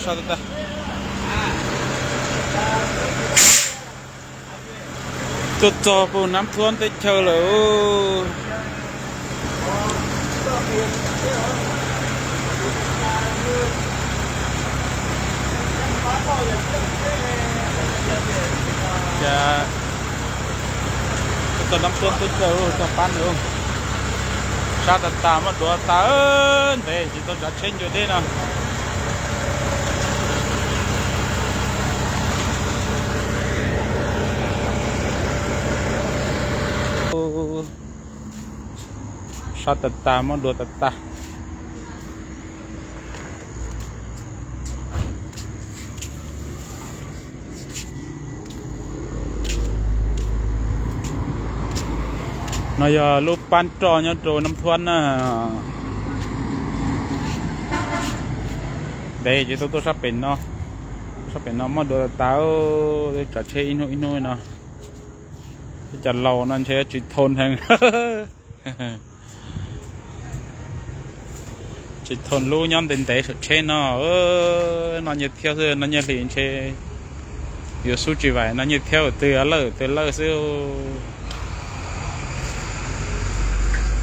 Sab tag tag. Tuaj txog puag Nab Thuab teb chaws lawm. Cas tuaj txog Nab Thuab teb chaws, txog pab nws. Sab tas tas, muaj duav tas, ntev tsis tau tsav tsheb ncua deb no. Sab tas tas, muaj duav tas tas. No yog lub pab roj nyob rau Nab Thuab na. Ntev ces tuaj tuaj sab pem no, sab pem no muaj duav tas tas, tsav tsheb ib hnub ib hnub no. Tej cov laus no ntshe tsis thau heev. Tsis thau lub nyob ntev ntev saum tsheb no. Noj nyiaj thiab xwb, noj nyiaj hli ntshe yuav xub tsis vais, noj nyiaj thiab twg lawj twg lawj xwb.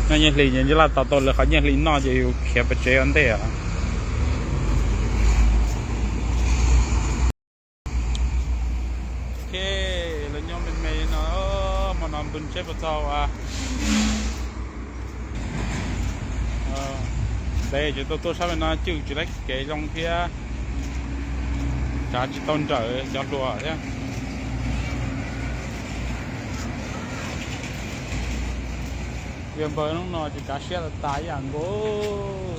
Noj nyiaj hli ces ntshe laj tos tau lawv qhov nyiaj hli noj ces yus khiav pem tsev ua ntej os. Ok, lawv nyob me me no, hmo no npw tsheb puas txog as? Ntev ces tuaj tuaj sab pem no cwj tsis laib kev zoo thiab, tsav tsis tau nrawm cov hluas thiab. Yog npawg hnub no ces tsav siab tas tas ib yam nkaus.